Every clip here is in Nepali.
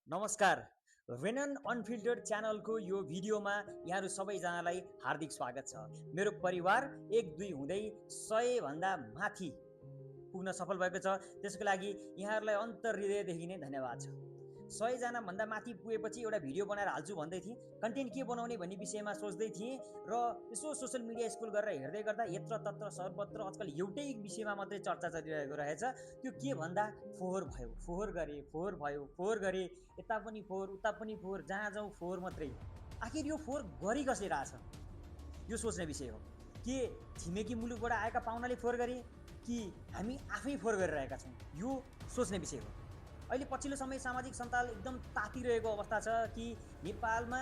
नमस्कार। वेनन अनफिल्टर्ड च्यानलको यो भिडियोमा यहाँहरू सबैजनालाई हार्दिक स्वागत छ। मेरो परिवार 1-2 हुँदै 100 भन्दा माथि पुग्न सफल भएको छ। त्यसको लागि यहाँहरूलाई अन्तर्हृदयदेखि नै धन्यवाद छ। 100 जना भन्दा माथि पुगेपछि एउटा भिडियो बनाएर हाल्छु भन्दै थिएँ। कन्टेन्ट के बनाउने भन्ने विषयमा सोच्दै थिएँ र यसो सोशल मिडिया स्क्रोल गरेर हेर्दै गर्दा यत्र तत्र सर्वत्र आजकल एउटै विषयमा मात्रै चर्चा चलिरहेको रहेछ। त्यो के भन्दा फोहोर भयो, फोहोर गरे, फोहोर भयो, फोहोर गरे, यता पनि फोहोर, उता पनि फोहोर, जहाँ जाउँ फोहोर मात्रै। आखिर यो फोहोर गरी कसले रहेछ? यो सोच्ने विषय हो। के छिमेकी मुलुकबाट आएका पाहुनाले फोहोर गरे कि हामी आफै फोहोर गरिरहेका छौँ? यो सोच्ने विषय हो। अहिले पछिल्लो समय सामाजिक सञ्जाल एकदम तातिरहेको अवस्था छ कि नेपालमा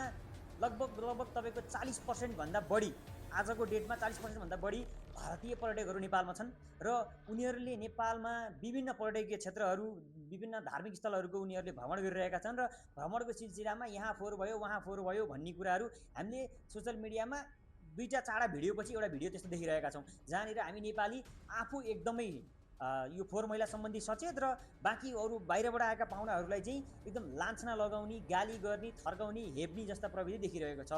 लगभग तपाईँको 40% भन्दा बढी, आजको डेटमा 40% भन्दा बढी भारतीय पर्यटकहरू नेपालमा छन् र उनीहरूले नेपालमा विभिन्न पर्यटकीय क्षेत्रहरू, विभिन्न धार्मिक स्थलहरूको उनीहरूले भ्रमण गरिरहेका छन् र भ्रमणको सिलसिलामा यहाँ फोहोर भयो, वहाँ फोहोर भयो भन्ने कुराहरू हामीले सोसियल मिडियामा 2-4 भिडियोपछि एउटा भिडियो त्यस्तो देखिरहेका छौँ, जहाँनिर हामी नेपाली आफू एकदमै यो फोहोर मैला सम्बन्धी सचेत र बाँकी अरू बाहिरबाट आएका पाहुनाहरूलाई चाहिँ एकदम लान्छना लगाउने, गाली गर्ने, थर्काउने, हेप्ने जस्ता प्रविधि देखिरहेको छ।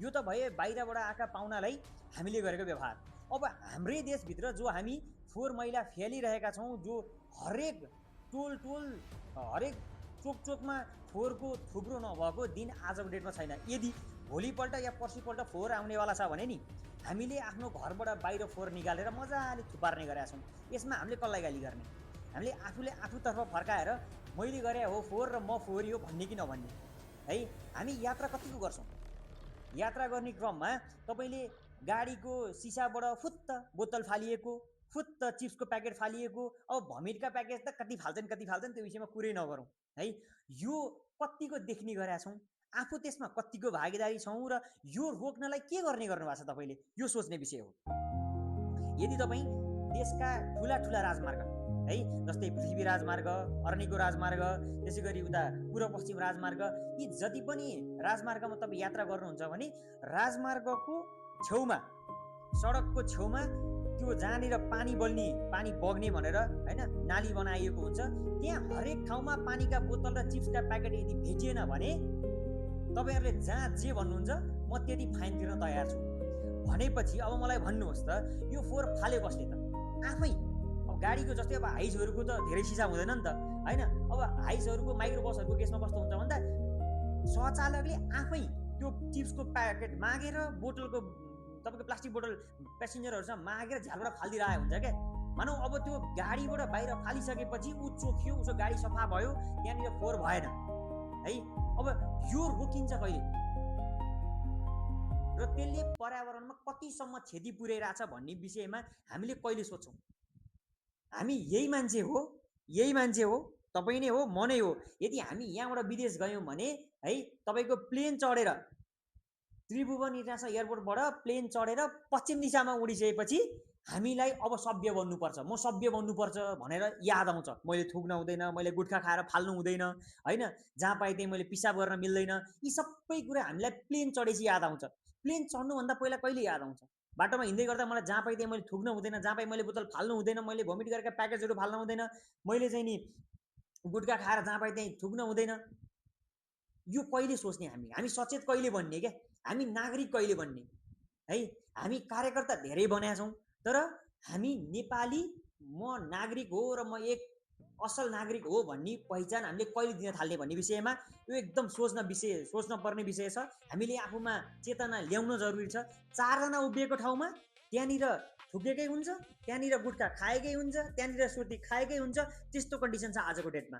यो त भए बाहिरबाट आएका पाहुनालाई हामीले गरेको व्यवहार। अब हाम्रै देशभित्र जो हामी फोहोर मैला फ्यालिरहेका छौँ, जो हरेक टोल हरेक चोकमा फोहोरको थुप्रो नभएको दिन आजको डेटमा छैन। यदि भोलिपल्ट या पर्सिपल्ट फोहोर आउनेवाला छ भने नि हामीले आफ्नो घरबाट बाहिर फोहोर निकालेर मजाले थुपार्ने गरेका छौँ। यसमा हामीले कसलाई गाली गर्ने? हामीले आफूले आफूतर्फ फर्काएर मैले गरे हो फोहोर र म फोहोरी हो भन्ने कि नभन्ने है। हामी यात्रा कतिको गर्छौँ? यात्रा गर्ने क्रममा तपाईँले गाडीको सिसाबाट फुत्त बोतल फालिएको, फुत्त चिप्सको प्याकेट फालिएको, अब भमिटका प्याकेट त कति फाल्छन् त्यो विषयमा कुरै नगरौँ है। यो कतिको देख्ने गरेका छौँ, आफू त्यसमा कतिको भागीदारी छौँ र यो रोक्नलाई के गर्ने गर्नुभएको छ तपाईँले? यो सोच्ने विषय हो। यदि तपाईँ देशका ठुला राजमार्ग है, जस्तै पृथ्वी राजमार्ग, अरनिको राजमार्ग, त्यसै गरी उता पूर्व पश्चिम राजमार्ग, यी जति पनि राजमार्गमा तपाईँ यात्रा गर्नुहुन्छ भने राजमार्गको छेउमा, सडकको छेउमा त्यो जहाँनिर पानी बल्ने, पानी बग्ने भनेर होइन नाली बनाइएको हुन्छ, त्यहाँ हरेक ठाउँमा पानीका बोतल र चिप्सका प्याकेट यदि भेटिएन भने तपाईँहरूले जहाँ जे भन्नुहुन्छ म त्यति फाइन तिर्न तयार छु भनेपछि अब मलाई भन्नुहोस् त, यो फोहोर फाले कसले त? आफै। अब गाडीको जस्तै अब हाइजहरूको त धेरै सिसा हुँदैन नि त होइन। अब हाइजहरूको, माइक्रोबसहरूको केसमा कस्तो हुन्छ भन्दा सहचालकले आफै त्यो चिप्सको प्याकेट मागेर, बोतलको तपाईँको प्लास्टिक बोतल पेसेन्जरहरूसँग मागेर झ्यालबाट फालिदिरहेको हुन्छ क्या। मानौ अब त्यो गाडीबाट बाहिर फालिसकेपछि ऊ चोख्यो, उसको गाडी सफा भयो, त्यहाँनिर फोहोर भएन है। अब यो रोकिन्छ कहिले र त्यसले पर्यावरणमा कतिसम्म क्षति पुर्याइरहेछ भन्ने विषयमा हामीले कहिले सोच्छौँ? हामी यही मान्छे हो, तपाईँ नै हो, म नै हो। यदि हामी यहाँबाट विदेश गयौँ भने है, तपाईँको प्लेन चढेर त्रिभुवन इन्टरनेसनल एयरपोर्टबाट प्लेन चढेर पश्चिम दिशामा उडिसकेपछि हामीलाई अब सभ्य बन्नुपर्छ, म सभ्य बन्नुपर्छ भनेर याद आउँछ। मैले थुक्न हुँदैन, मैले गुट्खा खाएर फाल्नु हुँदैन होइन, जहाँ पाएँ त्यही मैले पिसाब गर्न मिल्दैन, यी सबै कुरा हामीलाई प्लेन चढेपछि याद आउँछ। प्लेन चढ्नुभन्दा पहिला कहिले याद आउँछ? बाटोमा हिँड्दै गर्दा मलाई जहाँ पाएँ त्यही मैले थुक्न हुँदैन, जहाँ पाएँ मैले बोतल फाल्नु हुँदैन, मैले भोमिट गरेका प्याकेजहरू फाल्नु हुँदैन, मैले चाहिँ नि गुट्खा खाएर जहाँ पाएँ त्यहीँ थुक्न हुँदैन। यो कहिले सोच्ने? हामी सचेत कहिले बन्ने क्या? हामी नागरिक कहिले बन्ने है? हामी कार्यकर्ता धेरै बनाएका छौँ, तर हामी नेपाली, म नागरिक हो र म एक असल नागरिक हो भन्ने पहिचान हामीले कहिले दिन थाल्ने भन्ने विषयमा यो एकदम सोच्न पर्ने विषय छ। हामीले आफूमा चेतना ल्याउन जरुरी छ। 4 जना उभिएको ठाउँमा त्यहाँनिर थुकेकै हुन्छ, त्यहाँनिर गुट्खा खाएकै हुन्छ, त्यहाँनिर सुर्ती खाएकै हुन्छ, त्यस्तो कन्डिसन छ आजको डेटमा।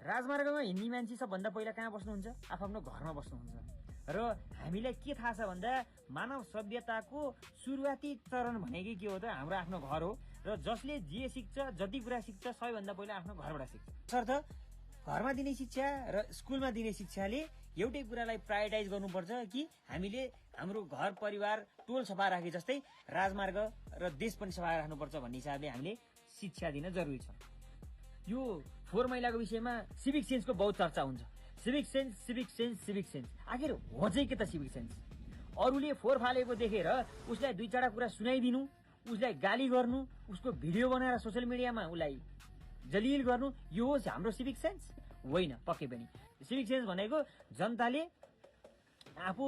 राजमार्गमा हिँड्ने मान्छे सबभन्दा पहिला कहाँ बस्नुहुन्छ? आफ्नो घरमा बस्नुहुन्छ। र हामीलाई के थाहा छ भन्दा मानव सभ्यताको सुरुवाती चरण भनेकै के हो त? हाम्रो आफ्नो घर हो र जसले जे सिक्छ, जति कुरा सिक्छ सबैभन्दा पहिला आफ्नो घरबाट सिक्छ। त्यसर्थ घरमा दिने शिक्षा र स्कुलमा दिने शिक्षाले एउटै कुरालाई प्रायोरिटाइज गर्नुपर्छ कि हामीले हाम्रो घर परिवार टोल सफा राखे जस्तै राजमार्ग र देश पनि सफा राख्नुपर्छ भन्ने हिसाबले हामीले शिक्षा दिन जरुरी छ। यो फोहोर मैलाको विषयमा सिभिक सेन्सको बहुत चर्चा हुन्छ। सिभिक सेन्स आखिर हो चाहिँ के त सिभिक सेन्स? अरूले फोहोर फालेको देखेर उसलाई 2-4 कुरा सुनाइदिनु, उसलाई गाली गर्नु, उसको भिडियो बनाएर सोसियल मिडियामा उसलाई जलिल गर्नु, यो हो हाम्रो सिभिक सेन्स? होइन पक्कै पनि। सिभिक सेन्स भनेको जनताले आफू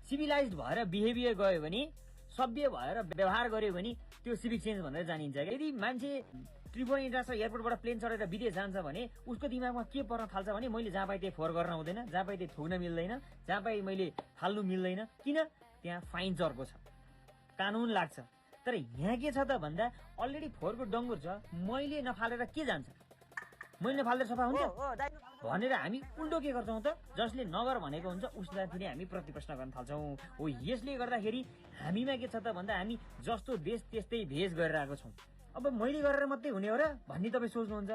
सिभिलाइज भएर बिहेभियर गर्यो भने, सभ्य भएर व्यवहार गर्यो भने त्यो सिभिक सेन्स भनेर जानिन्छ। यदि मान्छे त्रिभुवन इन्टरनेसनल एयरपोर्टबाट प्लेन चढेर विदेश जान्छ भने उसको दिमागमा के पर्न थाल्छ भने मैले जहाँ पाएँ त्यही फोहोर गर्न हुँदैन, जहाँ पाएँ त्यही थुक्न मिल्दैन, जहाँ पाएँ मैले फाल्नु मिल्दैन। किन? त्यहाँ फाइन चर्को छ, कानुन लाग्छ। तर यहाँ के छ त भन्दा अलरेडी फोहोरको डङ्गुर छ, मैले नफालेर के जान्छ, मैले नफालेर सफा हुन्छ भनेर हामी उल्टो के गर्छौँ त, जसले नगर भनेको हुन्छ उसलाई फेरि हामी प्रतिप्रश्न गर्न थाल्छौँ। हो, यसले गर्दाखेरि हामीमा के छ त भन्दा हामी जस्तो देश त्यस्तै भेष गरेर आएको छौँ। अब मैले गरेर मात्रै हुने हो र भन्ने तपाईँ सोच्नुहुन्छ?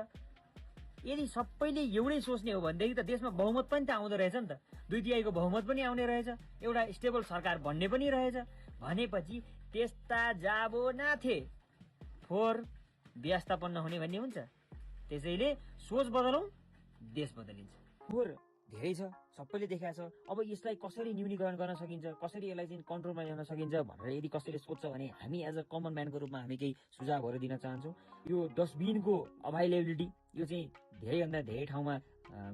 यदि सबैले एउटै सोच्ने हो भनेदेखि त देशमा बहुमत पनि त आउँदो रहेछ नि त, 2/3 बहुमत पनि आउने रहेछ, एउटा स्टेबल सरकार बन्ने पनि रहेछ। भनेपछि त्यस्ता जाबो नाथे फोहोर व्यवस्थापन नहुने भन्ने हुन्छ। त्यसैले सोच बदलौँ, देश बदलिन्छ। फोहोर धेरै छ, सबैले देखाएको छ। अब यसलाई कसरी न्यूनीकरण गर्न सकिन्छ, कसरी यसलाई चाहिँ कन्ट्रोलमा ल्याउन सकिन्छ भनेर यदि कसैले सोध्छ भने हामी एज अ कमन म्यानको रूपमा हामी केही सुझावहरू दिन चाहन्छौँ। यो डस्टबिनको अभाइलेबिलिटी यो चाहिँ धेरैभन्दा धेरै ठाउँमा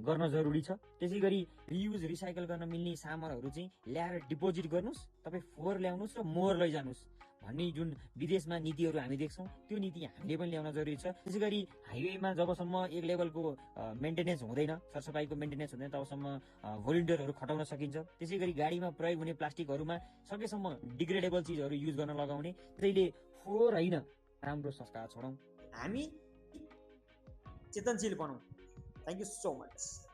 गर्न जरुरी छ। त्यसै गरी रियुज रिसाइकल गर्न मिल्ने सामानहरू चाहिँ ल्याएर डिपोजिट गर्नुहोस्, तपाईँ फोहोर ल्याउनुहोस् र मोहोर लैजानुहोस् भन्ने जुन विदेशमा नीतिहरू हामी देख्छौँ त्यो नीति हामीले पनि ल्याउन जरुरी छ। त्यसै गरी हाइवेमा जबसम्म एक लेभलको मेन्टेनेन्स हुँदैन, सरसफाइको मेन्टेनेन्स हुँदैन, तबसम्म भोलिन्टियरहरू खटाउन सकिन्छ। त्यसै गरी गाडीमा प्रयोग हुने प्लास्टिकहरूमा सकेसम्म डिग्रेडेबल चिजहरू युज गर्न लगाउने। त्यसैले फोहोर होइन, राम्रो संस्कार छोडौँ, हामी चेतनशील बनौँ। Thank you so much.